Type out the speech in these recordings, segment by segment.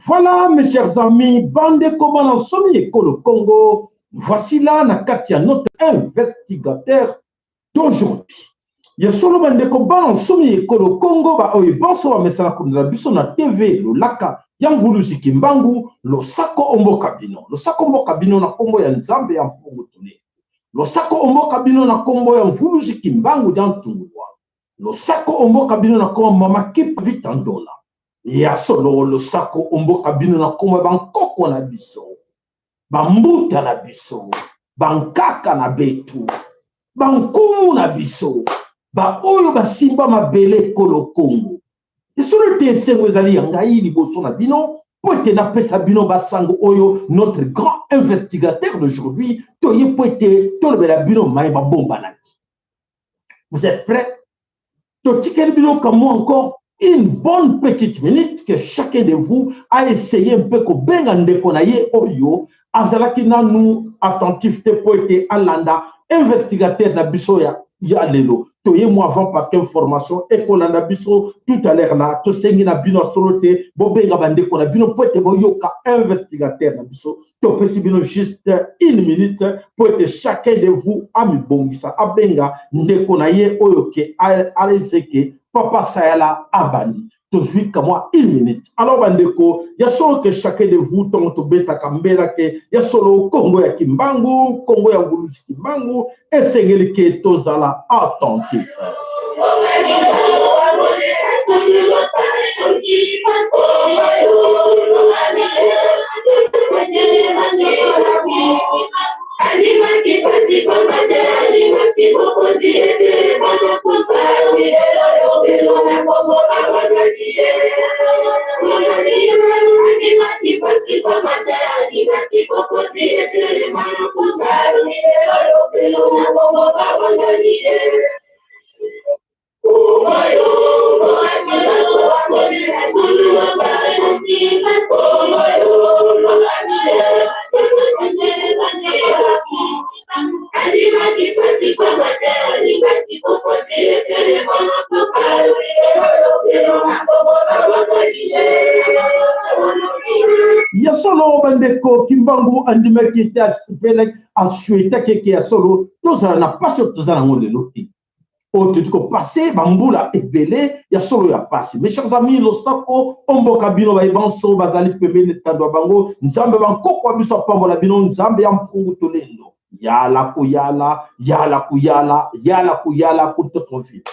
Voilà, mes chers amis, bande kobana nsomi ekolo Congo, voici là na kati ya notre investigateur d'aujourd'hui. Ya solo bandeko bana nsomi ekolo Congo ba oyo banso bamesana kondela biso na TV Lolaka ya Mvuluzi Kimbangu, losako omboka bino, losako mboka bino na kombo ya Nzambe ya Mpungu Tulendo, losako omboka bino na kombo ya Mvuluzi Kimbangu dia Ntungulwa, losako omboka bino na kombo Mama Kipa Vita Ndona. Ya solo losako omboka bino na kombo ya bankoko na biso, bambuta na biso, bankaka na betu, bankumu na biso, baoyo basimba mabele ekolo Kongo. Esolo ete esengo ezali ya ngai liboso na bino mpo ete napesa bino basango oyo notre grand investigateur d'aujourd'hui toye mpo ete tolobela bino maye babombanaki. Vous êtes prêts? Totikeli bino kamwa encore une bonne petite minute que chacun de vous a essayé mpe kobenga ndeko na ye oyo azalaki nanu attentif te mpo ete alanda investigateur na biso ya lelo. Toye mwa avant parce que information ekolanda biso tout à l'heure là. Tosengi na bino ya solo te bobenga bandeko na bino mpo ete boyoka investigateur na biso. Topesi bino juste une minute mpo ete chacun de vous amibongisa, abenga ndeko na ye oyo ke ayebisa ke Papa Sayala abandi. Tozwi kamwa une minute. Alors bandeko ya solo ke chacun de vous, ntongo tobetaka mbela ke ya solo Kongo ya Kimbangu, Kongo ya Nguluzi Kimbangu, esengeli ke tozala attentif. Ya solo bandeko, Kimbangu andimaki ete asepelaki, asuetaki eke ya solo tozala na pasi oyo toza nango lelo te, oyo tozi kopase bambula ebele ya solo ya pasi. Mes chers amis, losako omboka bino baye banso bazali pembeni etando ya bango. Nzambe bankoko ya biso apambola bino. Nzambe ya Mpungu Tolendo, yala koyala, yala koyala, yala koyala kutotonvila.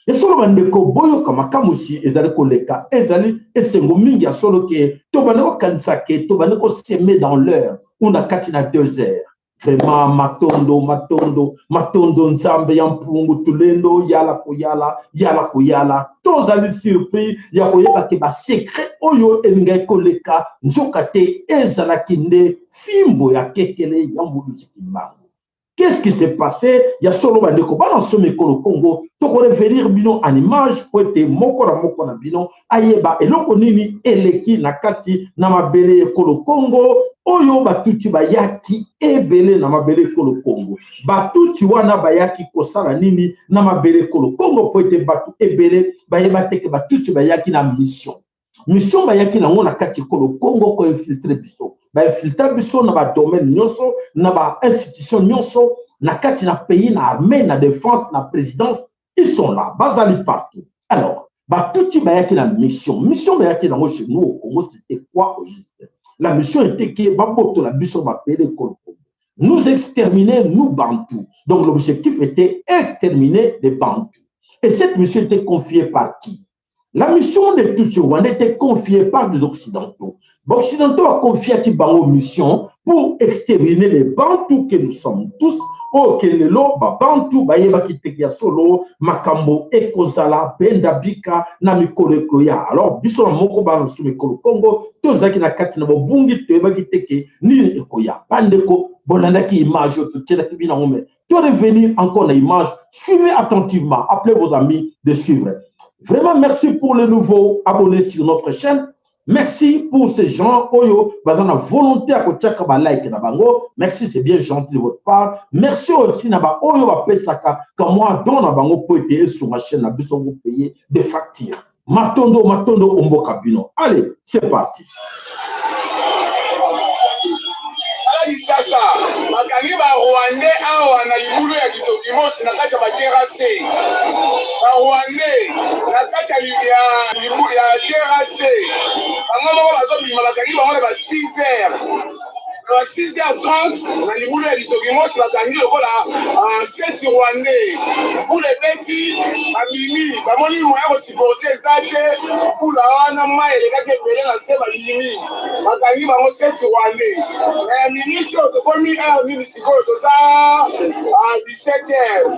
Ya solo bandeko, boyoka makamwisi ezali koleka. Ezali esengo mingi ya solo ke tobandi kokanisa ke tobandi koseme dans l'heure ou na kati na 2 heures. Vraiment matondo, matondo, matondo Nzambe ya Mpungu Tulendo, yala koyala, yala koyala. Tozali surpris ya koyeba ke basecret oyo elingaki koleka nzoka te ezalaki nde fimbo ya kekele ya Mvuluzi Kimbangu. Qu'est-ce qui s'est passé? Ya solo bandeko bana nsomi ekolo Congo, tokorevenir bino en image po ete moko na moko na bino ayeba eloko nini eleki na kati na mabele ekolo Congo oyo batuti bayaki ebele na mabele ekolo Congo. Batuti wana bayaki kosala nini na mabele ekolo Congo? Po ete bato ebele bayeba te ke batuti bayaki na mission. Mission bayaki nango na kati ekolo Congo, koinfiltre biso. Bainfiltre biso na badomaine nyonso, na bainstitution nyonso na kati na pays, na armée, na défense, na présidence. Ils sont là, bazali partout. Alors batuti bayaki na mission. Mission bayaki nango chez nous au Congo, c'était quoi au juste? La mission était ke babotola biso mabele ekolo Congo, nous exterminer, nous Bantous. Donc l'objectif était exterminer les Bantous. Et cette mission était confiée par qui? La mission de Tutsi Rwanda était confiée par des Occidentaux. Occidentaux a confié à bango mission pour exterminer les Bantous que nous sommes tous. Oyo ke lelo babantu bayebaki te ya solo makambo ekozala benda bika na mikolo ekoya. Alors biso na moko bana mosusu mikolo Congo tozalaki na kati na bobungi, toyebaki te ke nini ekoya. Bandeko, bolandaki image oyo totielaki bino yango, mais to revenir encore na image. Suivez attentivement, appelez vos amis de suivre. Vraiment merci pour les nouveaux abonnés sur notre chaîne. Merci pour ces gens oyo baza na volonté ya kotiaka balike na bango. Merci, c'est bien gentil de votre part. Merci aussi na baoyo bapesaka kamwa don na bango po ete esunga chaîne na biso kopaye des factures. Matondo, matondo omboka bino. Allez, c'est parti. Kinshasa, bakangi ba Rwandais awa na libulu ya Kitokimosi na kati ya ba terrasse. Ba Rwandais na kati ya ya ya terrasse. Bango moko bazobima, bakangi bango na ba 6 heures. Na ba 6h30 na libulu ya Litokimosi bakangi lokola 7 Rwandais. Mbula ebeti, babimi, bamoni moyen ya kosupporte eza te. Mbula wana mai elekaki ebele na se, babimi, bakangi bango 7 Rwandais. Na ya minute oyo tokomi heure nini sikoyo? Toza 17 heures.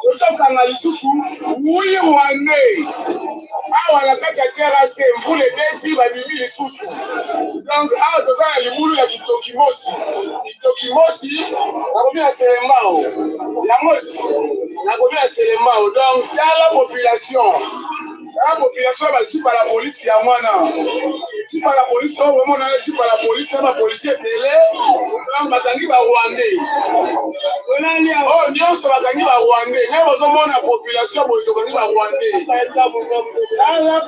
Tozokanga lisusu 8 Rwandais awa na kati ya terrasse, mbula ebeti, babimi lisusu. Donc awa toza na libulu ya Kitokimosi. Kitokimosi nakomi na Selembao. Yango nakomi na Selembao. Donc tala population. Tala population ba jeep la police ya mwana. Jeep la police oyo omona na jeep la police na ba policier ebele. Donc bakangi ba Rwandais. Oyo nyonso bakangi ba Rwandais. Ndenge bozomona population boye tokangi ba Rwandais. Tala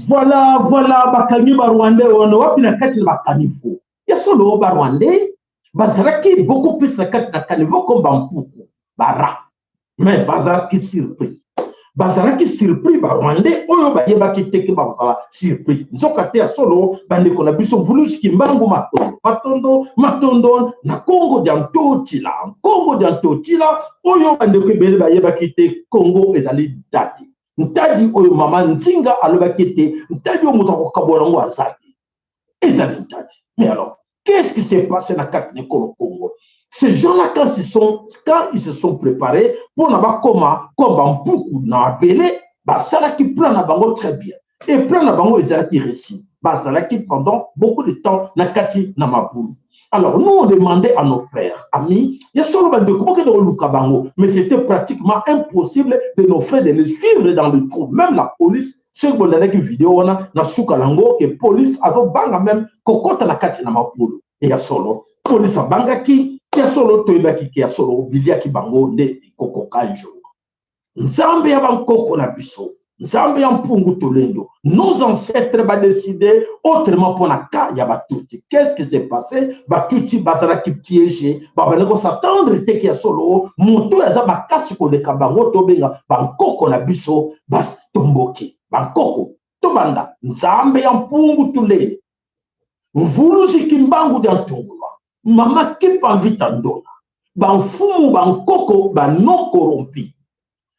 Voilà, voilà, bakangi ba Rwandais wana wapi na kati na ba caniveau. Ya solo ba Rwandais bazalaki beaucoup plus na kati na caniveau comme ba mpuku, ba rats. Mais bazalaki surpris. Bazalaki surpris ba Rwandais oyo bayebaki te ke bakozala surpris. Nzoka te ya solo bandeko na biso Mvuluzi Kimbangu matondo, matondo, matondo na Kongo dia Ntotila, Kongo dia Ntotila oyo bandeko ebele bayebaki te Kongo ezali dati. Ntadi oyo mama Nzinga alobaki ete ntadi oyo moto akokabola yango aza te. Ezali ntadi. Mais alors, qu'est-ce qui s'est passé na kati na ekolo Congo? Ces gens-là, quand ils sont, quand ils se sont préparés pour na bakoma comme bampuku na mabele, basalaki plan na bango très bien. Et plan na bango ezalaki réussi. Bazalaki pendant beaucoup de temps na kati na mabulu. Alors, nous, on demandait à nos frères, amis, ya solo bandeko, bokende koluka bango, mais c'était pratiquement impossible de nos frères de les suivre dans le trou. Même la police, soki bolandaki video wana na suka nango ke police azobanga même kokota na kati na mabulu. E ya solo, police abangaki, ya solo toyebaki ke ya solo biliaki bango nde ekokoka un jour. Nzambe ya bankoko na biso, Nzambe ya mpungu tolendo, nos ancêtres ba décider autrement pour na cas ya batutsi. Qu'est-ce qui s'est passé? Batutsi bazalaki piégé, babandi ko s'attendre te ke ya solo moto oyo aza makasi koleka bango tobenga bankoko na biso batomboki. Bankoko tobanda Nzambe ya mpungu tulendo. Mvuluzi Kimbangu dia Ntungulwa, Mama Kimpa Mvita Ndona, ba mfumu ba nkoko ba non corrompu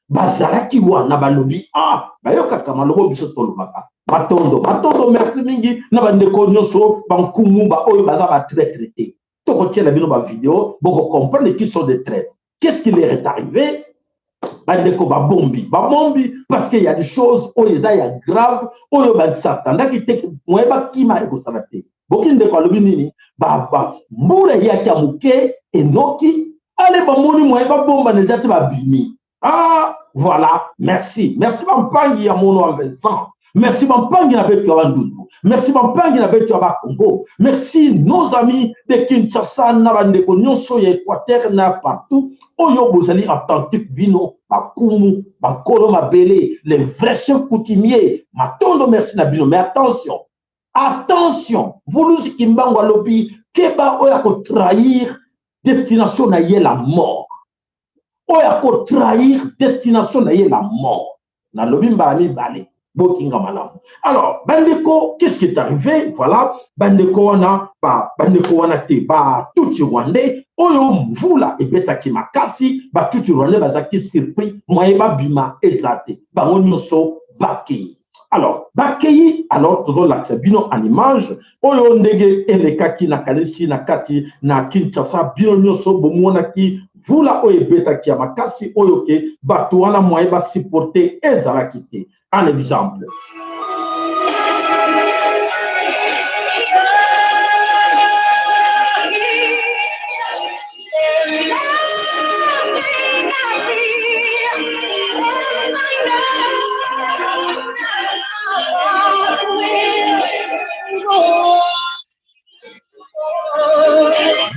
bazalaki wana balobi ah bayokaka malobo biso tolobaka. Matondo, matondo, merci mingi na bandeko nyonso bankumu ba oyo baza ba traître te. Tokotiela bino ba video boko comprendre qui sont des traîtres. Qu'est-ce qui leur est arrivé? Bandeko babombi, babombi parce qu'il y a des choses oyo eza ya grave oyo basatandaki te moye bakima ekosala te. Boki ndeko alobi nini? Ba, ba mbula eyaki ya moke enoki ale bamoni moye babomba na eza te babimi. Ah, voilà, merci. Merci bampangi ya mono ya Vincent. Merci bampangi na betu ya Bandundu. Merci bampangi na betu ya Bakongo. Merci nos amis de Kinshasa na bandeko nyonso ya Équateur na partout oyo bozali attentif bino bakumu bakolo mabele les vrais chefs coutumiers. Matondo merci na bino. Mais attention, attention, Mvuluzi Kimbangu alobi keba oyo akotrahir destination na ye la mort. Oyo akotrahir destination na ye la mort. Nalobi mbala mibale, bokinga malamu. Alors bandeko, qu'est-ce qui est arrivé? Voilà, bandeko wana ba bandeko wana te ba tutsi rwandais oyo mvula ebetaki makasi, ba tutsi rwandais bazalaki surpris moyen babima eza te, bango nyonso bakei. Alors bakei, alors tozolakisa bino en image oyo ndenge elekaki na kanisi na kati na Kinshasa, bino nyonso bomonaki mvula oyo ebetaki ya makasi oyo ke bato wana moyen basupporte ezalaki te. Un exemple.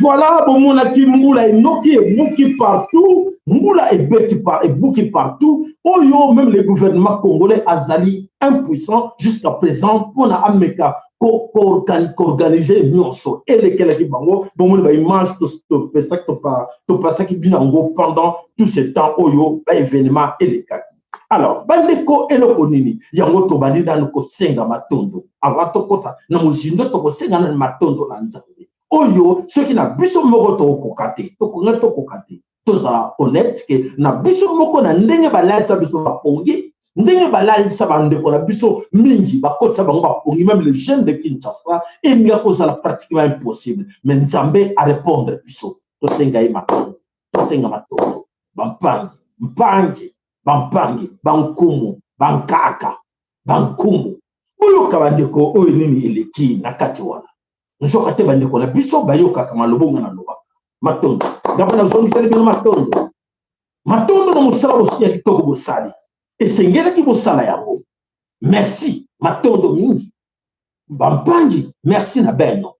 Voilà, bon, Bomonaki mbula enoki, ebuki partout, mbula ebeti par, ebuki partout, oyo même le gouvernement congolais azali impuissant jusqu'à présent mpona ameka koorganize nyonso. Elekelaki bango. Bomoni baimage topesaki bino yango pendant tout ce temps oyo baévénement elekaki. Alors bandeko, eloko nini yango? Tobandi nanu kosenga matondo avant tokota na mozindo. Tokosenga nanu matondo na Nzambe oyo soki na biso moko tokokoka te, tokonga tokoka te. Tozala honnête ke na biso moko, na ndenge balalisa biso bapongi, ndenge balalisa bandeko na biso mingi, bakotisa bango bapongi, même le jeune de Kinshasa, elinga kozala pratiquement impossible. Mais Nzambe arépondre biso. Tosenga ye matondo, tosenga matondo. Bampangi mpangi, bampangi, bankumu, bankaka, bankumu, boyoka bandeko oyo nini eleki na kati wana. Nzoka te bandeko na biso bayokaka malobonga na lobaka. Matondo ngaba, nazongiseli bino matondo, matondo na mosala ya kitoko bosali. Esengelaki bosala yango. Merci, matondo mingi bampangi. Merci na beno,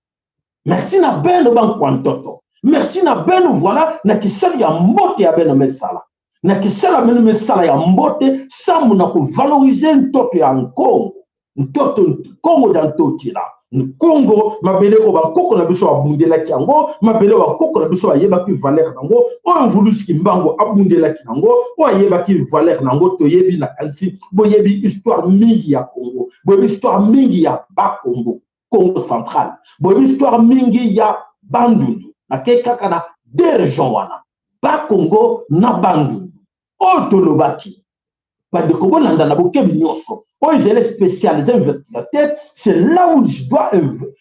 merci na beno bankwantoto, merci na beno. Voilà, na kisali ya mbote ya beno mesala, na kisala beno mesala ya mbote sambu na kovalorize ntoto ya Nkongo, ntoto Nkongo da Ntotila. Nkongo, mabele oyo bankoko na biso babundelaki yango, mabele oyo bankoko na biso bayebaki valeur nango, oyo Mvuluzi Kimbangu abundelaki yango, oyo ayebaki valeur nango. Toyebi, nakanisi boyebi histoire mingi ya Congo, boyebi histoire mingi ya Bakongo, Congo central, boyebi histoire mingi ya Bandundu. Nakei kaka na deux régions wana, Bakongo na Bandundu. Oyo tolobaki, bandeko, bolanda na bokebi nyonso. Oyo ezali spécial, eza investigateur. C'est là où je dois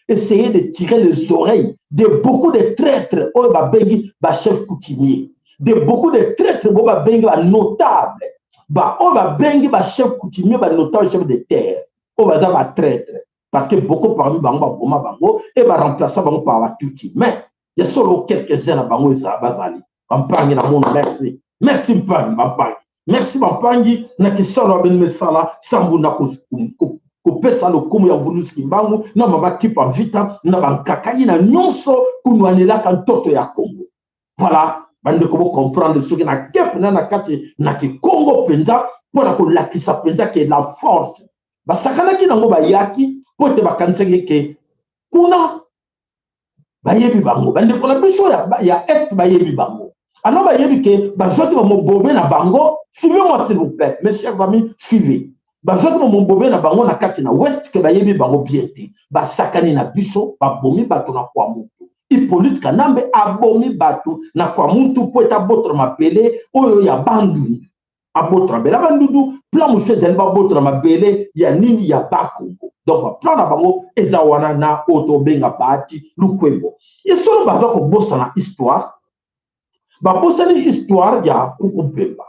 essayer de tirer les oreilles de beaucoup de traîtres oyo babengi bachef coutumier, de beaucoup de traîtres bo babengi banotable, baoyo babengi bachef coutumier, banotable, chef de terre, oyo baza batraître, parce que beaucoup parmi bango baboma bango e baremplaça bango par batuti. Mais ya solo, quelques-uns na bango eza bazali bampangi na mono. Merci, merci mpangi, bampangi, merci bampangi na kisalo ya bino mesala sambu na kopesa lokumu ya Mvuluzi Kimbangu na mama Kipa Mvita na bankakangi na nyonso kunwanelaka ntoto ya Kongo. Voilà bandeko, bocomprendre soki na ke mpenza na kati na kikongo mpenza mpo na kolakisa mpenza ke la force basakanaki nango. Bayaki mpo ete bakanisaki ke kuna bayebi bango, bandeko na biso ya Est bayebi bango. Alors bayebi ke bazwaki bamobobe na bango. Suivez-moi, s'il vous plaît, mes chers amis, suivez. Bazwaki bamobobe na bango na kati na Ouest ke bayebi bango bien te. Basakani na biso, babomi bato na kwa mutu. Hippolyte Kanambe abomi bato na kwa mutu mpo ete abotola mabele oyo ya Bandundu, abotola mabele ya Bandundu. Plan mosusu ezali babotola mabele ya nini? Ya Bakongo. Donc baplan na bango eza wana na oyo tobenga Bahati Lukwebo. Esolo baza kobosana histoire, babosani histoire ya Kuku Mpemba.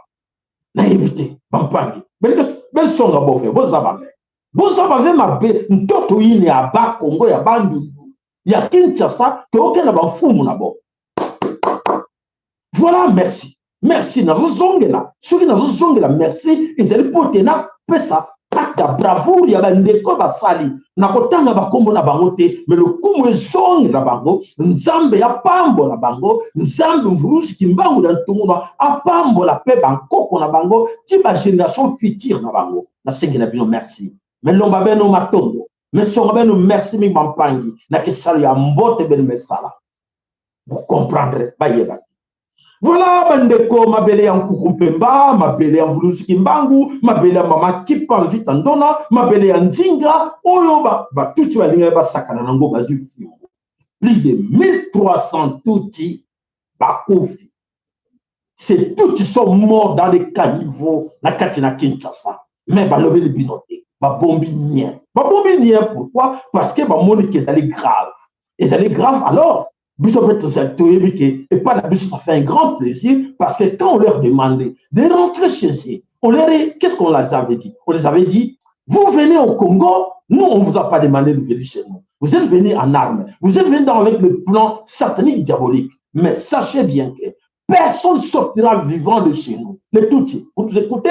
Nayebi te bampangi belsonga bove, boza bave, boza bave mabe. Ntoto yini ya Bakongo, ya Bandundu, ya Kinshasa, tookenda bamfumu na bo. Voilà, merci, merci. Nazozongela, soki nazozongela merci, ezali mpo te napesa acte ya bravoure ya bandeko basali. Nakotanga bakombo na bango te, me lokumu ezongela bango. Nzambe apambola bango, Nzambe Mvuluzi Kimbangu na Ntunguna apambola mpe bankoko na bango ti bagénération future na bango. Nasengi na bino merci, melomba beno matondo, mesonga beno merci mingi bampangi na kisalo ya mbote beno mesala bocomprendre bayebaki. Voilà bandeko, mabele ya Nkuku Mpemba, mabele ya Mvuluzi Kimbangu, mabele ya mama Kipa Mvita Ndona, mabele ya Nzinga oyo batuti balingaki basakana nango, bazwi fimbo. Plus de 1300 tuti bakufi. Ces tutsi sont morts dans les caniveaux na kati na Kinshasa, mais balobeli bino te. Babombi nien, babombi nien. Pourquoi? Parce que bamoni ke ezali grave, ezali grave. Alors biso mpe toyebi ke epai na biso, ça fait un grand plaisir, parce que quand on leur demandait de rentrer chez eux, on leur qu'est-ce qu'on les avait dit? On les avait dit: vous venez au Congo, nous, on vous a pas demandé de venir chez nous. Vous êtes venus en armes, vous êtes venus avec le plan satanique, diabolique, mais sachez bien que personne sortira vivant de chez nous. Les Tutsis, vous nous écoutez?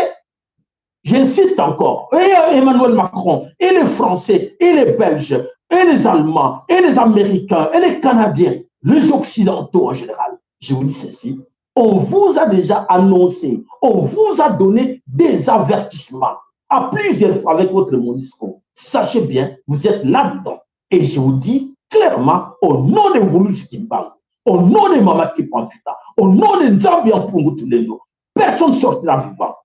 J'insiste encore, et Emmanuel Macron, et les Français, et les Belges, et les Allemands, et les Américains, et les Canadiens. Les Occidentaux en général, je vous dis ceci, on vous a déjà annoncé, on vous a donné des avertissements à plusieurs fois avec votre MONUSCO. Sachez bien, vous êtes là-dedans. Et je vous dis clairement, au nom de Mvuluzi Kimbangu, au nom de Mama Kimpavita, au nom de Nzambi Mpungu Tulendo, personne ne sortira vivant.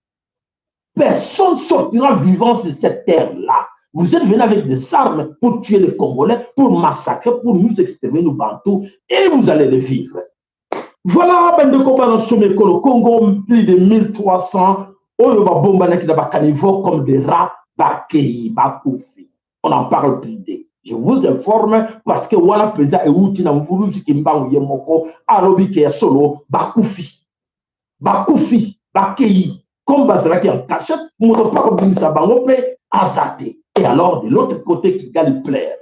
Personne ne sortira vivant sur cette terre-là. Vous êtes venus avec des armes pour tuer les Congolais, pour massacrer, pour nous exterminer, nous Bantous, et vous allez le vivre. Voilà, bandeko bana somekolo Congo, plus de 1300, oyo babombanaki na bacaniveaux comme des rats, bakei, bakufi. On n'en parle plus de. Je vous informe parce que wana mpenza euti na Mvuluzi Kimbangu ye moko alobi ke ya solo bakufi. Bakufi, bakei. Comme bazalaki en cachette, moto mpe akobimisa bango mpe aza te. Et alors, de l'autre côté, Kigali pleure.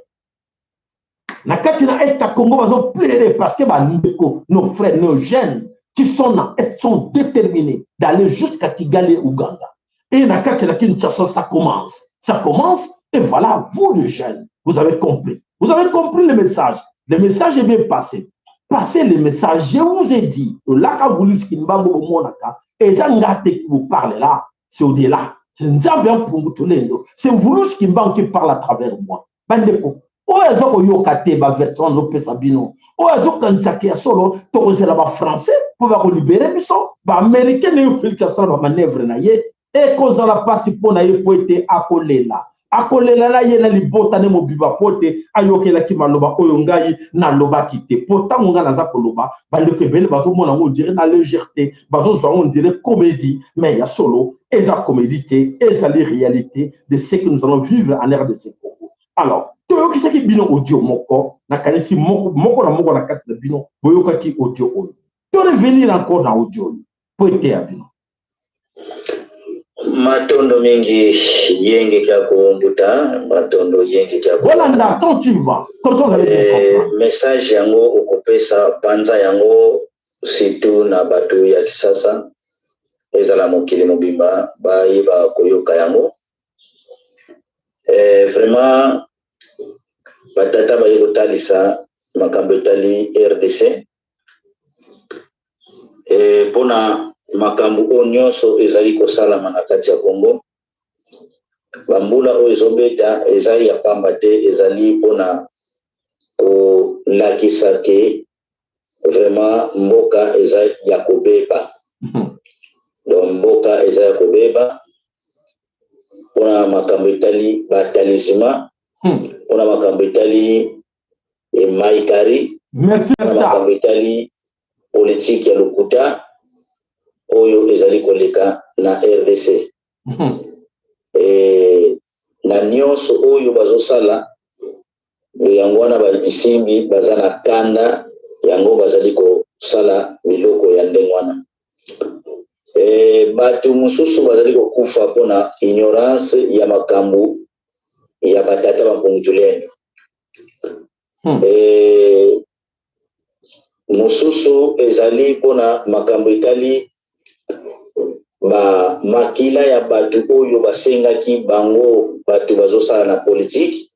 Na kati na Est ya Congo bazo pleurer parce que bandeko, nos frères, nos jeunes qui sont na Est sont déterminés d'aller jusqu'à Kigali et Ouganda. Et na kati na Kinshasa, ça commence. Ça commence et voilà, vous les jeunes, vous avez compris. Vous avez compris le message. Le message est bien passé. Passez le message, je vous ai dit, laka Mvuluzi Kimbangu bomonaka, eza nga te qui vous parle là, c'est au-delà. C'est Nzambe ya Mpungu Tulendo. C'est Mvuluzi Kimbangu qui parle à travers moi. Bandeko, oyo aza koyoka te baversion azopesa bino, oyo azokanisaka ya solo tokozela bafrançais mpo bakolibere biso, baaméricain ndenge Félix asala bamanœuvre na ye, ekozala mpasi mpo na ye mpo ete akolela. Akolela na ye na libota ne mobimba mpo ete ayokelaki maloba oyo ngai nalobaki te. Mpo ntango ngai naza koloba, bandeko ebele bazomona yango ondire na légèreté, bazozwa yango ondire comédie, mais ya solo eza comédie te, ezali réalité de ce que nous allons vivre en RDC Congo. Alors, toyokisaki bino audio moko, nakanisi moko, moko na moko na kati na bino boyokaki audio oyo. To revenir encore na audio oyo po eteya bino. Matondo mingi yenge kya mbuta, matondo yenge kya. Bolanda attentivement, comme ça vous allez bien comprendre. Message yango okopesa panza yango surtout na bato ya Kisasa, ezala mokili mobimba bayeba koyoka yango. Vraiment batata baye kotalisa makambo etali RDC, mpona makambo oyo nyonso ezali kosalama na kati ya Congo. Bambula oyo ezobeta ezali ya pamba te, ezali mpona kolakisa ke vraiment mboka eza ya kobeba. Donc mboka eza ya kobeba mpona makambo etali batalisma, mpona makambo etali maikari, mpona makambo etali politike ya lokuta oyo ezali koleka na RDC. Na nyonso oyo bazosala yango wana, babisimbi baza na kanda, yango bazali kosala biloko ya ndenge wana. Bato mosusu bazali kokufa mpona ignorance ya makambo ya batata bampungu-Tulendo. Mosusu ezali mpona makambo etali ba makila ya bato oyo basengaki bango, bato bazosala na politike.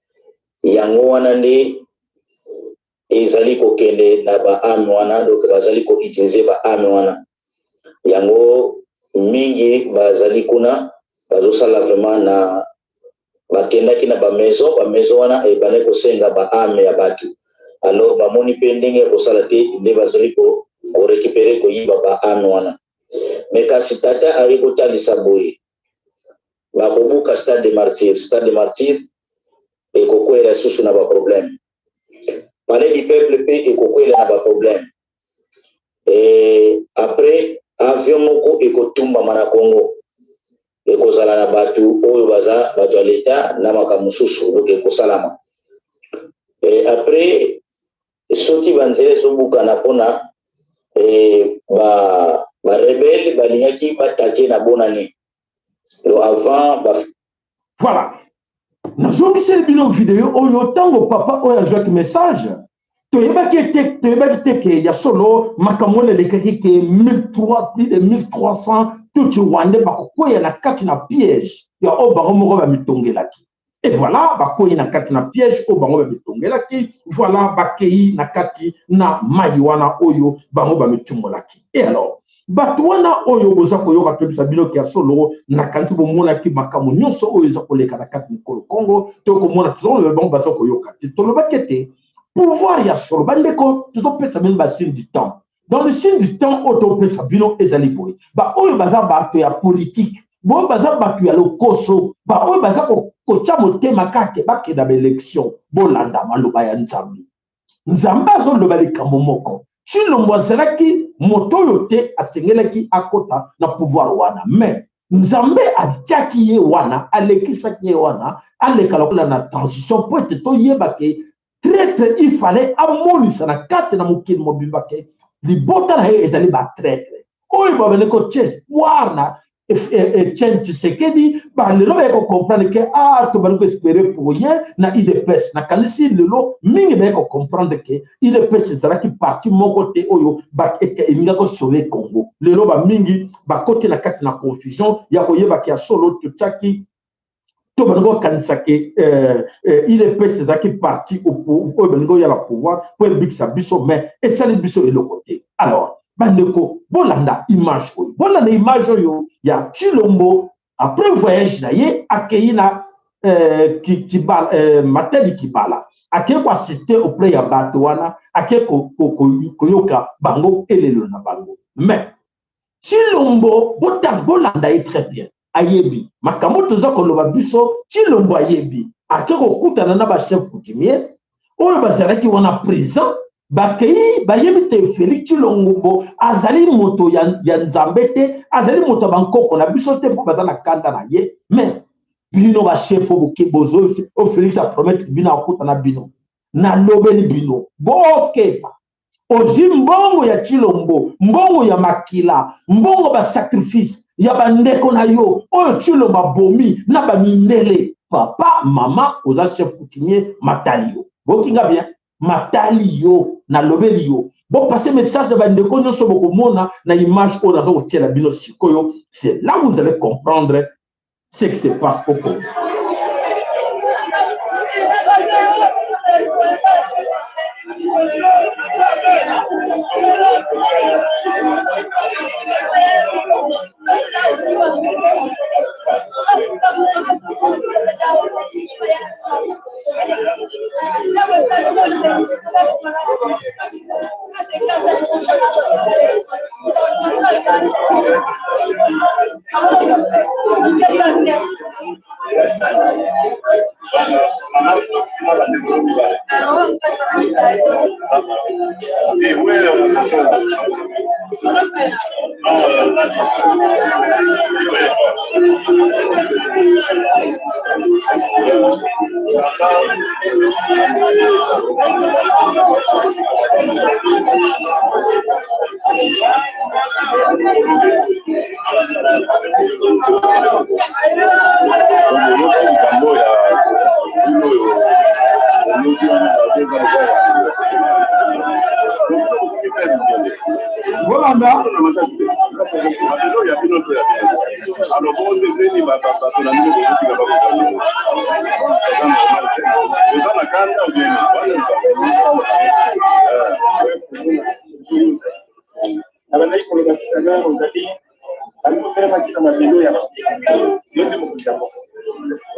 Yango wana nde ezali kokende na baâme wana, donc bazali koutiliser baâme wana. Yango mingi bazali kuna bazosala vraiment na bakendaki na bamaison, bamaison wana ebandaki kosenga baâme ya bato. Alors bamoni mpe ndenge ya kosala te, nde bazali korécupérer, koyiba baâme wana. Me kasi tata aye kotalisa boye, bakobuka Stade de Martyr, Stade de Martyr ekokwela lisusu na baproblème, Palais du Peuple mpe ekokwela na baproblème. E après, avion moko ekotumbama na Congo, ekozala na bato oyo baza bato ya leta na makambo mosusu, donc ekosalama. E après, soki banzela ezobukana mpona barebelles ba balingaki batake na bonani, donc avant ba. Voilà, nazongiseli bino video oyo. Ntango papa oyo azwaki message, toyebaki te, toyebaki te ke ya solo makambo wana elekaki, ke 1300, plus de 1300 tutsi rwandais bakokweya na kati na piège ya oyo bango moko bamitongelaki. Et voilà, bakwei na kati na piège oyo bango bamitongelaki. Voilà, bakei na kati na mai wana oyo bango bamitumolaki. Et alors, bato wana oyo boza koyoka toyebisa bino ke ya solo, nakanisi bomonaki makambo nyonso oyo eza koleka na kati mokolo Kongo. Tokomona, tozoloba, bango baza koyoka te. Tolobaki ete pouvoir ya solo, bandeko, tozopesa bino basigne du temps. Dans le signe du temps oyo topesa bino ezali boye: baoyo baza bato ya politike, boyo baza bato ya lokoso, baoyo baza kotia motema kaka bakenda baélection, bolanda maloba ya Nzambe. Nzambe azoloba likambo moko: Tshilombo azalaki moto oyo te asengelaki akota na pouvoir wana, mais Nzambe atiaki ye wana, alekisaki ye wana, aleka lokola na transition, mpo ete toyeba ke traître, il fallait amonisa na kati na mokili mobimba ke libota na ye ezali batraître oyo babandi kotia espoir na Etienne Tshisekedi. Balelo baye kocomprendre ke ah, tobandi koespérer pour rien na UDPS. Nakanisi lelo mingi baye kocomprendre ke UDPS ezalaki parti moko te oyo elingaki kosauver Congo. Lelo bamingi bakoti na kati na confusion ya koyebaki ya solo totiaki, to balingi kokanisa ke UDPS ezalaki parti oyo balingi oya na pouvoir mpo ebikisa biso, mais esali biso eloko te. Alors bandeko, bolanda image oyo, bolanda image oyo ya Tshilombo après voyage na ye. Akei na Kibala, Matadi Kibala, akei koassister auprès ya bato wana, akei koyoka bango elelo na bango. Mais Tshilombo, bolanda ye très bien, ayebi makambo toza koloba biso. Tshilombo ayebi, ake kokutana na bachef coutumier oyo bazalaki wana présent. Bakei, bayebi te Félix Tshilombo azali moto ya Nzambe te, azali moto ya bankoko na biso te, mpo baza na kanda na ye. Mais bino bachef bozo oyo Félix apromettre bino akutana bino, nalobeli bino, bokeba. Ozwi mbongo ya Tshilombo, mbongo ya makila, mbongo basacrifice ya bandeko na yo oyo Tshilombo abomi na bamindele. Papa, mama, oza chef coutumier, matali yo. Bokinga bien, matali yo, nalobeli yo. Bopase message na bandeko nyonso. Bokomona na image oyo naza kotiela bino sikoyo, c'est là vous allez comprendre ce qui se passe au Congo. Bolanda. Nabandaki koloba tout à l'heure, ozali bali kotelemaki na mabelo ya yo nde mokonzi ya mboka,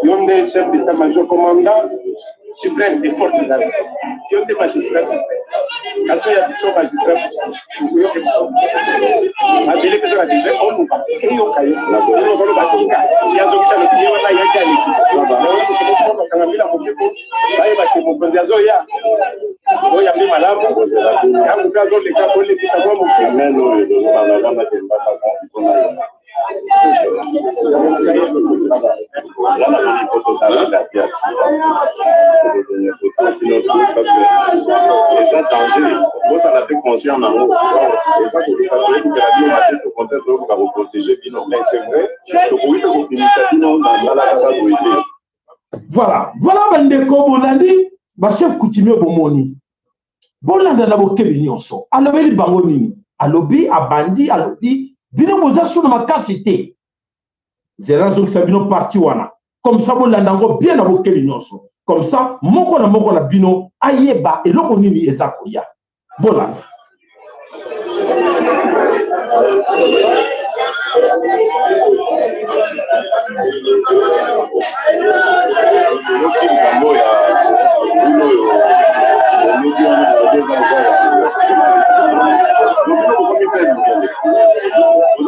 yo nde chef d'état major, commandant suprême des forces armées, yo nde magistrat suprême. Kasi oyo ya biso magistrat, oyoke mabele mpe ezaka deja oluka eyoka yo oloba tika yazokisa loki ye wana yaki aleki yango bakanga mbila moke po bayeba ke mokonzi azoya oyambi malamu, yango mpe azoleka kolekisa mwa moke. Eza danger, bozala mpe conscient nango. Eza koluka toyebikela bino mabe to contraire toyokoka koprotéger bino, mais c'est vrai, tokoki mpe kobimisa bino na mbala kaka boye te. Voilà, voilà bandeko, bolandi bachef coutumier, bomoni, bolanda na bokebi nyonso. Alobeli bango nini? Alobi, abandi, alobi: bino boza suna makasi te. Zela, nazongisa bino parti wana. Comme ça bolanda yango bien na bokebi nyonso. Comme ça moko na moko na bino ayeba eloko nini eza koya. Bolanda. Yoki likambo ya bino oyo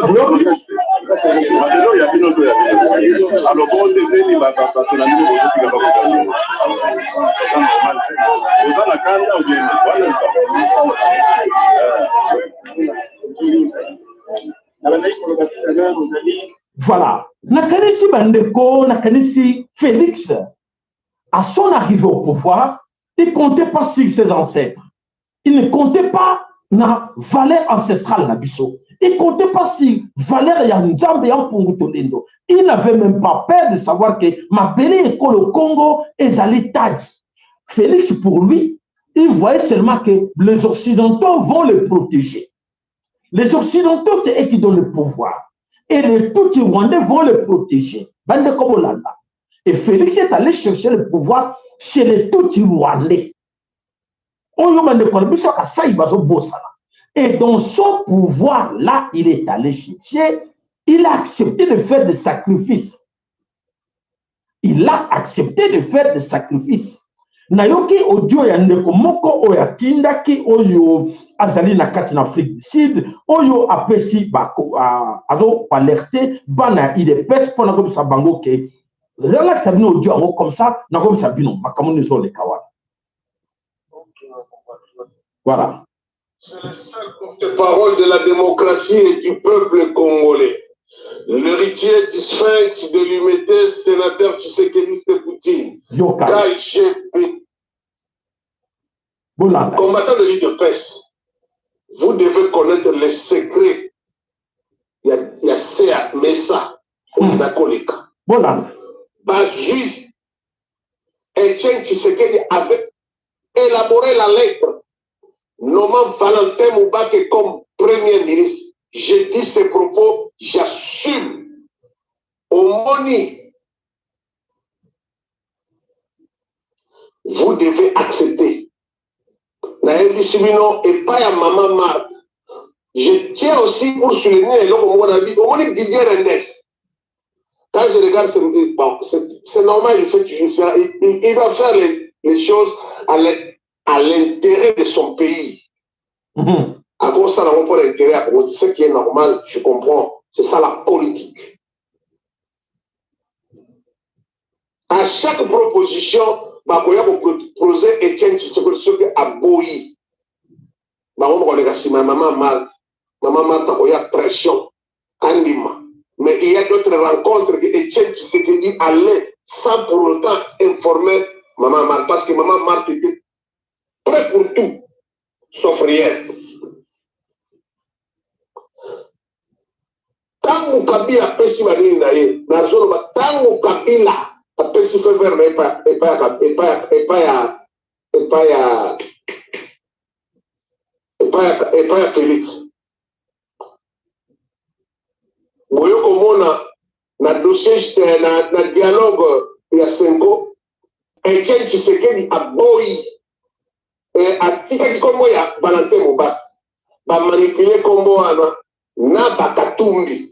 olobi wana olobi ya bino to ya bino alors bonde ndeni bato na bino bozotika bakoka oza na kanda ou bien wana Voilà. Nakanisi bandeko, nakanisi Félix, à son arrivée au pouvoir, il comptait pas sur ses ancêtres. Il ne comptait pas na valeur ancestrale na biso. Il comptait pas sur valeur ya Nzambe ya Mpungu Tolendo. Il n'avait même pas peur de savoir que mabele ekolo Congo ezali tadi. Félix, pour lui, il voyait seulement que les Occidentaux vont le protéger. Les Occidentaux, c'est eux qui donnent le pouvoir. Et les Tutsis rwandais vont le protéger. Bande comme Et Félix est allé chercher le pouvoir chez les Tutsis rwandais. Oyo bandeko na biso ya Kasai bazobosana. Et dans son pouvoir là, il est allé chercher, il a accepté de faire des sacrifices. Il a accepté de faire des sacrifices. Nayoki audio ya ndeko moko oyo atindaki, oyo azali na kati na Afrique du Sud, oyo apesi azo alerte bana ya UDPS mpona koyebisa bango ke relakisa bino audio yango, comme ça nakoyebisa bino makambo nini ezoleka wana. Voilà. C'est le seul porte-parole de la démocratie et du peuple congolais. L'héritier du sphinx de l'Humanité, sénateur Tshisekedi Poutine. Yoka. KGB. Bolanda. Combattant de l'UDPS, vous devez connaître les secrets. Il y a CA, Messa, Zakoleka. Bolanda. Bazui, Etienne Tshisekedi avait élaboré la lettre nommant Valentin Mubake comme Premier ministre. Je dis ces propos, j'assume. Omoni, vous devez accepter. Nayebisi bino epai ya mama Marthe. Je tiens aussi pour souligner eloko moko na vie. Omoni Didier Reynders. Quand je regarde, bon, c'est normal, il fait toujours ça. Il va faire les choses à l'intérêt de son pays. À cause ça, pour l'intérêt, ce qui est normal, je comprends. C'est ça la politique. À chaque proposition, bakoya proposer Etienne Tshisekedi, soki aboyi, bango bakoleka nsima ya mama Marthe. Mama Marthe akoya pression, andima. Mais il y a d'autres rencontres que Etienne Tshisekedi allait sans pour autant informer maman Marthe, parce que maman Marthe était prêt pour tout sauf rien. Ntango Kabila apesi banini na ye, nazoloba, ntango Kabila apesi feu vert na epai ya Félix, boye komona na dossier na dialogue ya Cenco, Etienne Tshisekedi aboyi, atikaki nkombo ya Valentin Mubake. Bamanipule nkombo wana na Bakatumbi.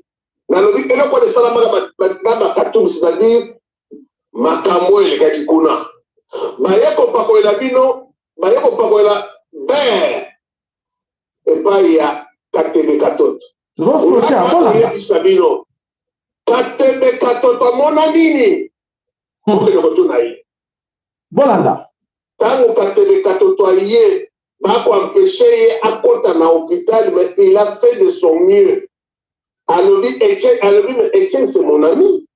Nalobi eloko wana esalamaka na Bakatumbi, c'est-à-dire makambo oyo elekaki kuna, baye kopakolela bino, baye kopakolela ber epai ya Katebe Katoto. Oyebisa bino, Katebe Katoto amona nini? Okende kotuna ye. Bolanda. Ntango Katebe Katoto aye, bakoempêcher ye akɔta na hôpital, mais il a fait de son mieux. Alobi Etienne, alobi, mais Etienne, c'est mon ami.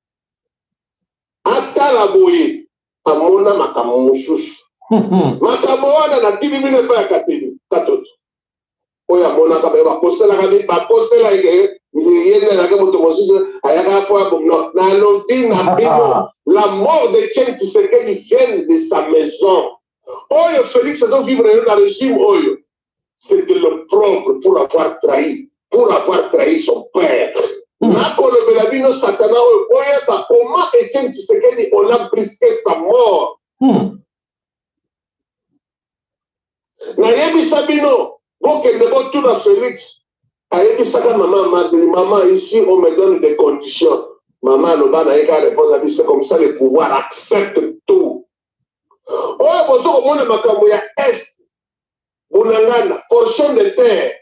Atala boye, amona makambo mosusu. Makambo wana natili bino epai ya Katebe Katoto oyo amonaka baye bakoselaka, bakosela ye, ye nde azalaki moto mosusu ayaka po ya. Nalobi na bino, la mort de Etienne Tshisekedi vient de sa maison. Oyo Félix azovivre yo na régime oyo, c'était le propre pour avoir trahi son père. Nakolobela bino Satana oyo boyeba comment Etienne Tshisekedi on a brisqué sa mort. Nayebisa bino bokende botuna Felix ayebisaka mama Marthe, maman ici on me donne des conditions. Mama aloba na ye kaka réponse abi c'est comme ça le pouvoir accepte tout. Oyo bozo komona makambo ya est Bunangana portion de terre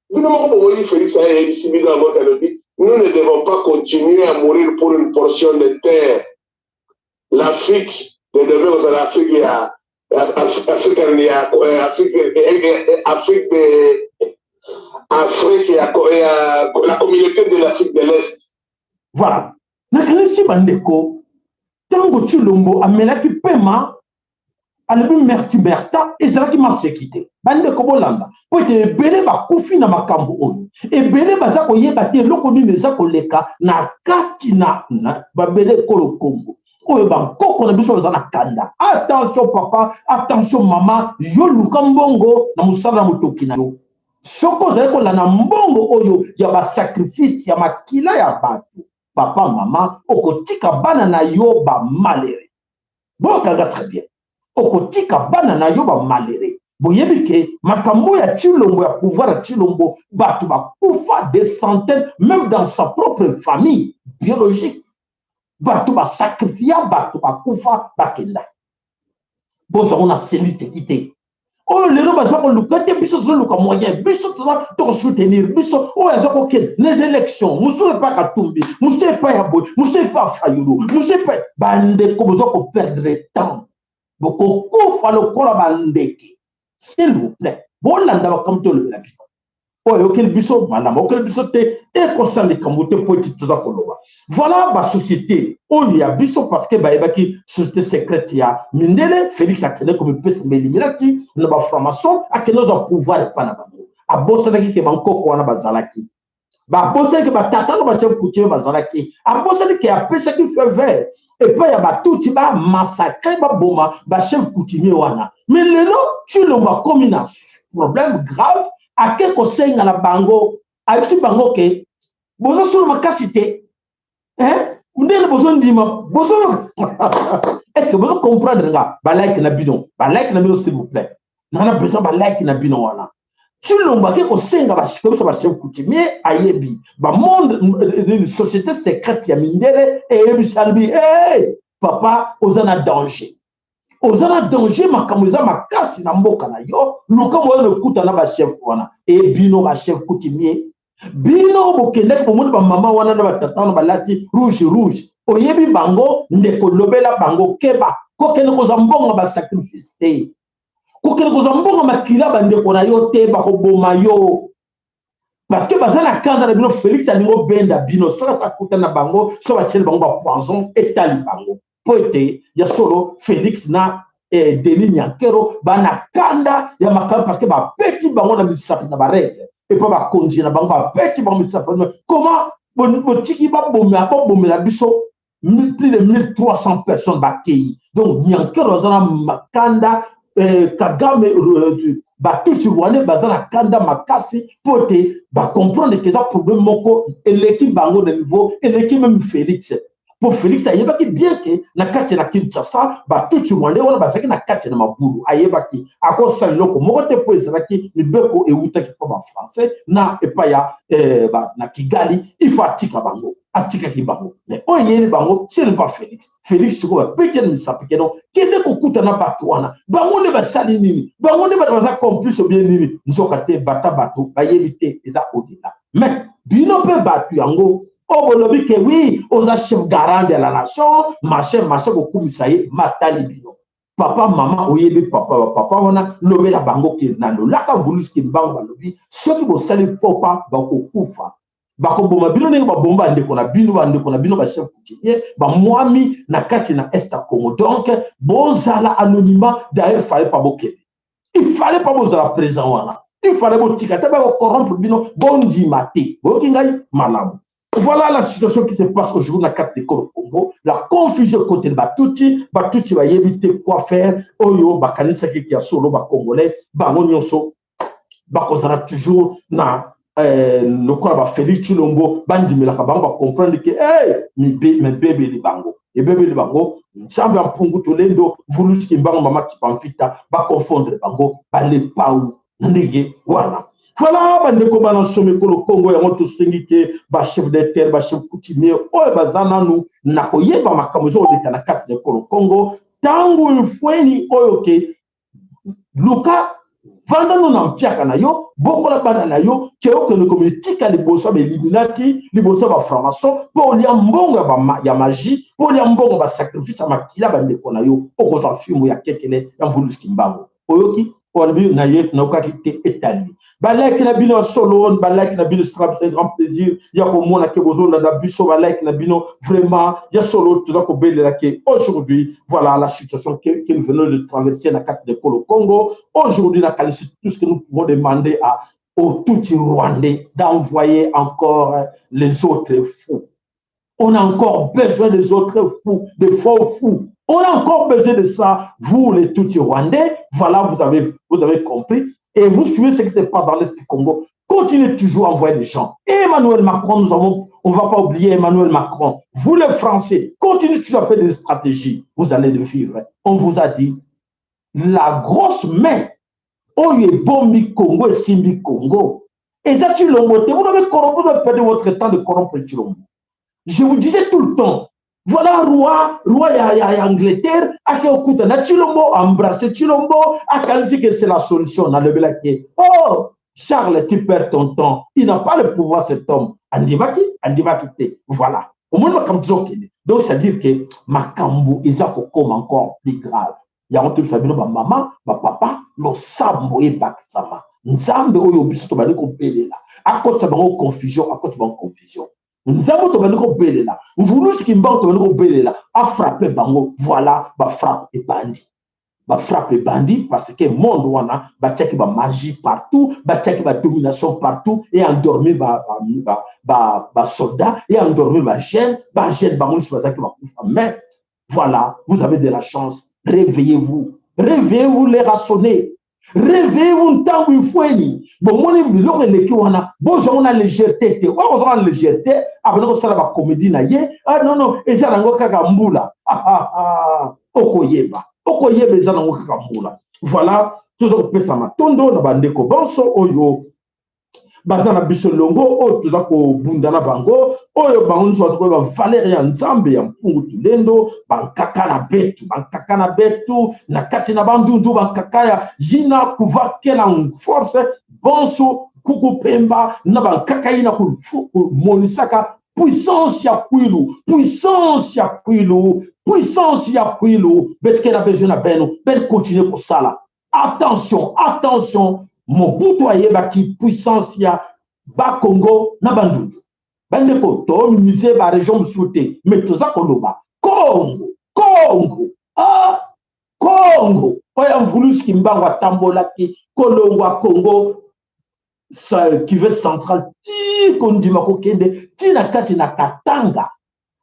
bino moko bomoni Felix ayebisi bino yango alobi nous ne devons pas continuer à mourir pour une portion de terre. L'Afrique de demain kozala Afrique ya Afrique ya Afrique Afrique de Afrique ya la communauté de l'Afrique de l'Est. Voilà. Nakanisi bandeko ntango Tshilombo amelaki pema alobi merti berta ezalaki maseki te. Bandeko bolanda mpo ete ebele bakufi na makambo oyo, ebele baza koyeba te eloko nini eza koleka na kati na babele ekolo Kongo oyo bankoko na biso baza na kanda. Attention papa, attention mama, yo luka mbongo na mosala na motoki na yo. Soki ozali kolanda mbongo oyo ya basacrifice ya makila ya bato, papa mama, okotika bana na yo ba malheureux. Boyoka très bien, okotika bana na yo ba malheureux. Boyebi ke makambo ya Tshilombo, ya pouvoir ya Tshilombo, bato bakufa des centaines, même dans sa propre famille biologique, bato basakrifia, bato bakufa bakenda. Bozwango na seliseki te. Oyo lelo baza koluka te, biso tozoluka moyen, biso toza tokosoutenir biso oyo aza kokende les élections, mosusu epai Katumbi, mosusu epai ya boye, mosusu epai ya Fayulu, mosusu epai. Bandeko boza koperdre temps, bokokufa lokola bandeke. S'il vous plaît, bolanda makambo tolobela bino. Oyo ayokeli biso malamu, ayokeli biso te, ekosala likambo te mpo ete toza koloba. Voilà basociété oyo ya biso, parce que bayebaki société secrète ya mindele. Félix akende komipesa Illuminati na bafranc-maçon, akende ozwa pouvoir epa na bango. Abosanaki ke bankoko wana bazalaki, babosani ke batata na bachef coutumier bazalaki, abosani ke apesaki feu vert epai ya batuti bamassacre, baboma bachef coutumier wana. Mais lelo Tshilombo akomi na problème grave, ake kosenga na bango, ayebisi bango ke bozosolo makasi te, ndenge bozondima bozo est-ce que bozo comprendre nga? Balike na bino, balike na bino s'il vous plaît, nana besoin balike na bino wana. Tshilombo ake kosenga bakoyebisa bachef coutumier, ayebi bamonde société secrète ya mindele, eyebisa alobi hey, papa oza na danger, oza na danger, makambo eza makasi na mboka na yo, luka moyo lokuta na bachef wana. E bino bachef coutumier, bino bokendaki bomoni bamama wana na batata wana balati rouge rouge, oyebi bango, ndeko lobela bango keba, kokende kozwa mbongo basacrifice te, kokende kozwa mbongo makila bandeko na yo te, bakoboma yo parce que baza na kanda na bino. Félix alingi obenda bino, soki asakuta na bango, so batieli bango bapoison etali bango, mpo ete ya solo Félix na Denis Nyankero bana kanda ya makambo, parce que bapeti bango na misapi na barègle epa bakonzi na bango, bapeti bango misapi. Comment botiki babomela biso plus de 1300 personnes bakei? Donc Nyankero aza na makanda, Kagame, batutsi rwandais baza na kanda makasi mpo ete bacomprendre ke eza problème moko eleki bango na niveau, eleki même Félix, mpo Félix ayebaki bien ke na kati na Kinshasa batutsi rwandais wana bazalaki na kati na mabulu, ayebaki akosala eloko moko te mpo ezalaki mibeko ewutaki mpo bafrançais na epai ya na Kigali, il faut atika bango, atikaki bango. Mais oyo eyeli bango, ce n'est pas Félix. Félix sikoyo bapeti na misapi keno kende kokuta na bato wana, bango nde basali nini, bango nde bato baza complice obie nini, nzoka te bata bato bayebi te, eza au-delà. Mais bino mpe bato yango oyo bolobi ke oui oza chef garant de la nation, machin machin, kokumisa ye matali bino. Papa mama oyebi papa papa wana, lobela bango ke na lolaka Mvuluzi Kimbangu balobi soki bosali faux pas bakokufa, bakoboma bino ndenge baboma bandeko na bino, bandeko na bino bachef coutumier bamwami na kati na est ya Congo. Donc bozala anonymat. D'ailleurs fallait pas bokende, il fallait pas bozala présent wana, il fallait botika te, bakocorrompre bino, bondima te. Boyoki ngai malamu? Voilà la situation qui se passe aujourd'hui na kati de Congo, la confusion côté de Batuti, Batuti bayebi te quoi faire, oyo bakanisaki ya solo ba Congolais, bango nyonso bakozala toujours na eh, lokola ba Felix Tshilombo bandimelaka bango ba comprendre que hey, mibebeli bango ebebeli bango nzambe ya mpungu tolendo vulusi kimbangu mama kipamfita ba confondre bango balepau na ndenge wana. Voilà bandeko bana nsomi ekolo Kongo, yango tosengi te ba chef de terre, ba chef coutumier oyo baza nanu na koyeba makambo ezokoleka na kati na ekolo Kongo ntango mfweni oyo ke luka vanda no na mpiaka na yo, bokola bana na yo ke okende komitika liboso ya bailluminati, liboso ya bafranc-maçon, mpo olia mbongo ya, ya magie, mpo olia mbongo basacrifice ya makila bandeko na yo, okozwa fimbo ya kekele ya mvuluzi Kimbangu. Oyoki olobi na ye nayokaki te, etali balike na bino ya solo, balike na bino esala biso grand plaisir ya komona ke bozolanda biso, balike na bino vraiment ya solo. Toza kobelela ke aujourd'hui, voilà la situation que nous venons de traverser na kati de Kolo Congo aujourd'hui. Nakanisi tout ce que nous pouvons demander à aux Tutsis rwandais, d'envoyer encore les autres fous. On a encore besoin des autres fous, des faux fous. On a encore besoin de ça. Vous, les Tutsis rwandais, voilà, vous avez compris. Et vous suivez ce qui se passe dans l'Est du Congo. Continuez toujours à envoyer des gens. Et Emmanuel Macron, on ne va pas oublier Emmanuel Macron. Vous, les Français, continuez toujours à faire des stratégies. Vous allez le vivre. On vous a dit, la grosse main, oyo ebombi Congo, esimbi Congo, eza Tshilombo te. Vous devez corrompre, vous devez perdre votre temps de corrompre Tshilombo. Je vous disais tout le temps, voilà roi ya Angleterre, ake okuta na Tshilombo, embrasser Tshilombo, akanisi que c'est la solution. Nalobelaki, oh, Charles, tu perds ton temps. Il n'a pas le pouvoir, cet homme. Andimaki, andimaki te. Voilà. Au moins, makambo tozokende. Donc, c'est-à-dire que makambo eza kokoma encore plus grave. Yango toyebisa bino bamama, bapapa, losambo ebakisama. Nzambe oyo biso tobandi kobelela akotisa bango confusion, akotisa bango confusion. Nzambe tobandi kobelela, mvulusi Kimbangu tobandi kobelela afrappe bango. Voilà, bafrappe ebandi, bafrappe ebandi, parce que monde wana batiaki bamagie partout, batiaki badomination partout et endormir basoldat ba, ba, ba et endormir bajeune, bajeune bango nyonso bazalaki bakufa. Mais voilà, vous avez de la chance. Réveillez-vous, réveillez-vous, les raisonnés, réveillez-vous. Ntango ifweni bomoni biloko eleki wana, bozwango na légèreté te. Oyo kozwanga na légèreté, abandi kosala bacomédie na ye. Ah non non, eza nango kaka mbula. Okoyeba, okoyeba, eza nango kaka mbula. Voilà, toza kopesa matondo na bandeko bonso oyo baza na biso elongo, oyo toza kobunda na bango, oyo bango nyonso baza koyeba valeur ya Nzambe ya mpungu tulendo, bankaka na betu, bankaka na betu na kati na bandundu, bankaka ya yina kuvakela force bonso kuku pemba na bankaka yina komonisaka puissance ya kwilu, puissance ya kwilu, puissance ya kwilu. Betike na besoin na beno bene continue kosala. Attention, attention, Mobutu ayebaki puissance ya Bakongo na Bandundu. Bandeko, tominimize baregion mosusu te, mais toza koloba Congo, Congo, ah, Congo oyo mvulusi Kimbangu atambolaki kolongwa Congo Cuvette centrale ti kondima kokende ti na kati na Katanga,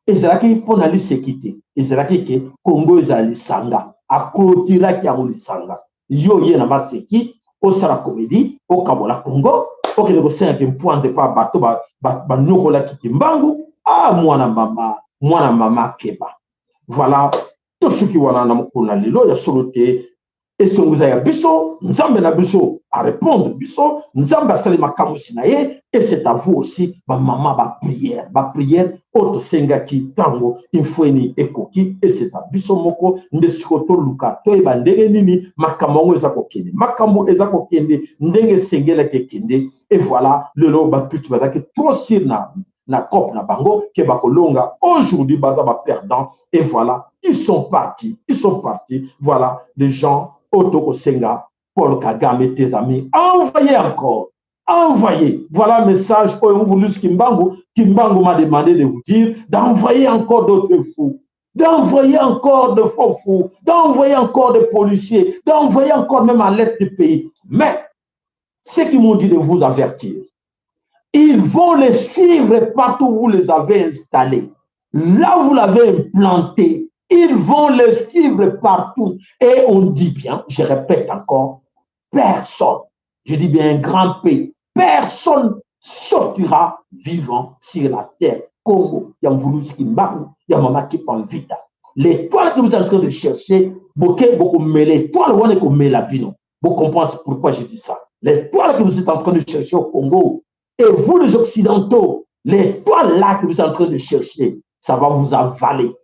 ezalaki mpona liseki te, ezalaki ke Congo ezala lisanga. Aklotiraki yango lisanga. Yo ye na maseki osala comédie, okabola Congo, okende kosengaki mpwanze mpa bato banyokolaki Kimbangu. Ah, mwana mama, mwana mama, keba. Voilà, tosuki wana na mokolo na lelo. Ya solo te, esongo eza ya biso. Nzambe na biso arépondre biso, Nzambe asali makamwisi na ye. Et c'est à vous aussi, bamama, baprière, baprière oyo tosengaki ntango infweni ekoki. Et c'est à biso moko nde sikoyo toluka toyeba ndenge nini makambo yango eza kokende, makambo eza kokende ndenge esengelaki ekende. Et voilà, lelo batuti bazalaki trop sûr na cope na bango ke bakolonga. Aujourd'hui baza baperdant et voilà, ils sont partis, ils sont partis. Voilà les gens oyo tokosenga Paul Kagame, tes amis, envoyez encore, envoyez. Voilà message oyo Mvuluzi Kimbangu, Kimbangu m'a demandé de vous dire d'envoyer encore d'autres fous, d'envoyer encore de faux fous, d'envoyer encore des policiers, d'envoyer encore même à l'est du pays. Mais ceux qui m'ont dit de vous avertir, ils vont les suivre partout où vous les avez installés. Là où vous l'avez implanté, ils vont les suivre partout. Et on dit bien, je répète encore, personne, je dis bien un grand P, personne. sortira vivant sur la terre. Congo, ya Mvuluzi Kimbangu, ya Mama Kimpa Vita. L'étoile que vous êtes en train de chercher, boke bokomela étoile wana ekomela bino. Vous comprenez pourquoi je dis ça. L'étoile que vous êtes en train de chercher au Congo, et vous les Occidentaux, l'étoile là que vous êtes en train de chercher, ça va vous avaler.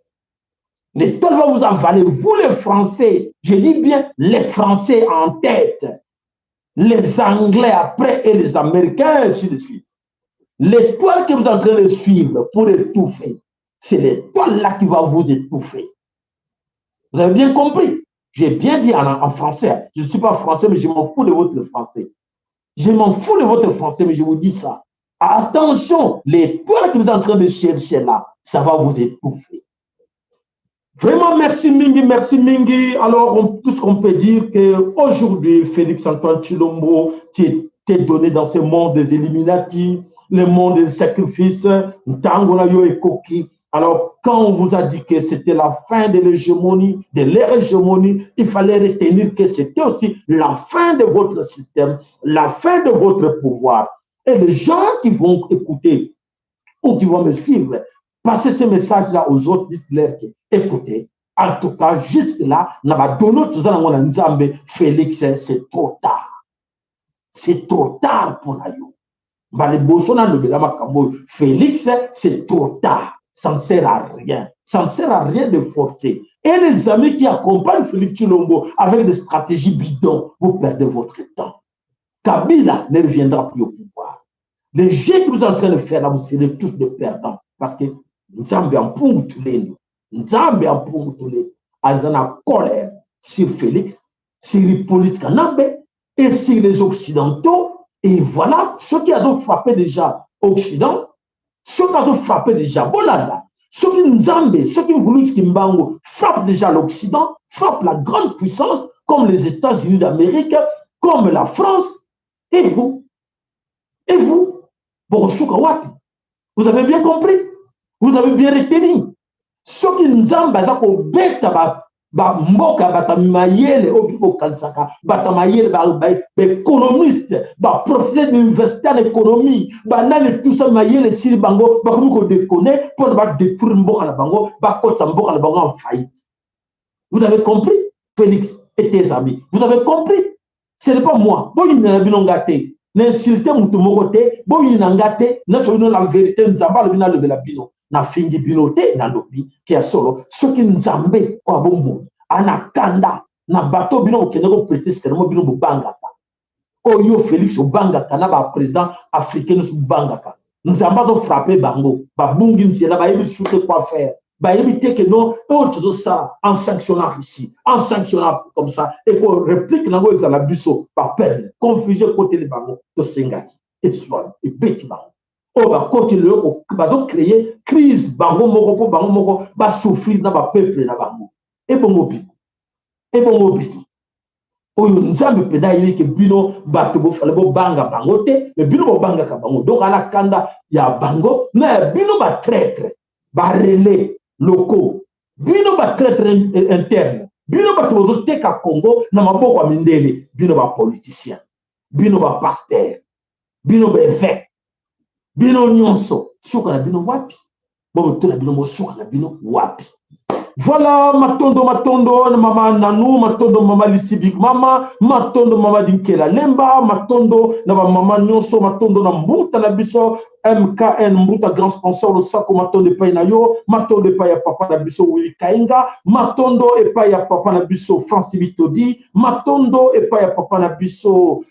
L'étoile va vous avaler. Vous les Français, je dis bien les Français en tête, les Anglais après et les Américains, ainsi de suite. L'étoile que vous êtes en train de suivre pour étouffer, c'est l'étoile là qui va vous étouffer. Vous avez bien compris? J'ai bien dit en français. Je ne suis pas français, mais je m'en fous de votre français. Je m'en fous de votre français, mais je vous dis ça. Attention, l'étoile que vous êtes en train de chercher là, ça va vous étouffer. Vraiment, merci Mingi, merci Mingi. Alors, tout ce qu'on peut dire, qu'aujourd'hui, Félix Antoine Tshilombo, tu t'es donné dans ce monde des Illuminati, le monde des sacrifices, Ntango na yo ekoki. Alors, quand on vous a dit que c'était la fin de l'hégémonie, de leur hégémonie, il fallait retenir que c'était aussi la fin de votre système, la fin de votre pouvoir. Et les gens qui vont écouter ou qui vont me suivre, passez ce message-là aux autres, dites-leur que, écoutez, en tout cas, jusque-là, n'a pas donné tout ça dans Nzambe, Félix, c'est trop tard. C'est trop tard pour la yo. Mbale boso na lobela makambo, Félix, c'est trop tard. Ça ne sert à rien. Ça ne sert à rien de forcer. Et les amis qui accompagnent Félix Tshilombo avec des stratégies bidons, vous perdez votre temps. Kabila ne reviendra plus au pouvoir. Les jeux que vous êtes en train de faire là, vous serez tous des perdants. Parce que Nzambe en pour tous les nous. Nzambe en pour tous les Azana colère sur Félix, sur Hippolyte Kanambe et sur les Occidentaux. Et voilà ce qui a donc frappé déjà Occident, ce qui a donc frappé déjà Bolanda, ce qui Nzambe, ce qui Mvuluzi Kimbangu frappe déjà l'Occident, frappe la grande puissance comme les États-Unis d'Amérique, comme la France, et vous, et vous, Borosuka wapi? Vous avez bien compris? Vous avez bien retenu? Ce qui Nzambe aza kobeta ba mboka, bata mayele, oyo bokanisaka, bata mayele, ba économiste, ba professeur d'université en économie, ba nani tout ça mayele sili bango, bakomi ko déconner pour ba détruire mboka na bango, ba kotisa mboka na bango en faillite. Vous avez compris? Félix et tes amis. Vous avez compris? Ce n'est pas moi. Boyina na bino ngate. N'insultez mutu moko te, boyina ngate, na so bino la vérité Nzambe alobi na lobela bino. Na fingi bino te, na lobi ki ya solo. Soki Nzambe oyo abombo, ana kanda, na bato bino okende ko prêter serment bino bobangaka. Oyo Félix obangaka na ba président africain nyonso bobangaka. Nzambe azo frapper bango, babungi nzela, bayebi lisusu te quoi faire. Bayebi te que non, oyo tozosala en sanctionnant Russie, en sanctionnant comme ça, et ko réplique nango ezala biso, ba perdre, confusion ekoteli bango, tosengaki, eswani, ebeti bango. Oyo bakoti lelo, bazo créer crise bango moko po bango moko ba souffrir na ba peuple na bango. Ebongo bino, ebongo bino. Oyo Nzambe mpenza ayebi ke bino bato bofale bobanga bango te, mais bino bobangaka bango. Donc ala kanda ya bango, mais bino ba traître, ba relais locaux, bino ba traître interne, bino bato bozoteka Congo na maboko ya mindele, bino ba politicien, bino ba pasteur, bino ba évêque, bino nyonso, suka na bino wapi? Bobotela bino mo suka na bino wapi? Voilà, matondo, matondo, mama Nanou, matondo, mama Lissi Big Mama, matondo, mama Dinkela Lemba, matondo, na ba mama nyonso, matondo na mbuta na biso, MKN, mbuta grand sponsor, le sako, matondo epai na yo, matondo epai ya papa na biso, Willy Kainga, matondo epai ya papa na biso, Francis Bitodi, matondo epai ya papa na biso,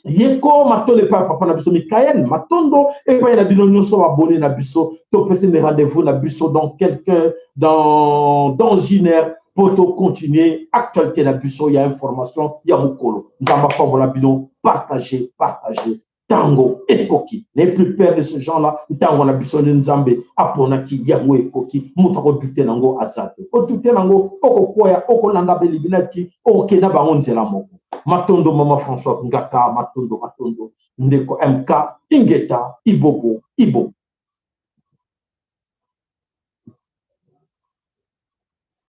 Yeko, matondo epai ya papa na biso, Michael, matondo epai na bino nyonso abonné na biso, topesi mes rendez-vous na biso dans quelques, dans, dans une heure pour to continuer actualité na biso, ya information ya mokolo. Nzamba pambola bino, partager, partager. Tango ekoki. N'ayez plus peur de ce gens-là. Tango na biso nde Nzambe aponaki yango ekoki. Moto akodute nango aza te. Odute nango, okokwea, okolanda belibinati, okokenda bango nzela moko. Matondo mama Françoise Ngaka, matondo, matondo, ndeko MK, Ingeta, Ibobo, Ibo.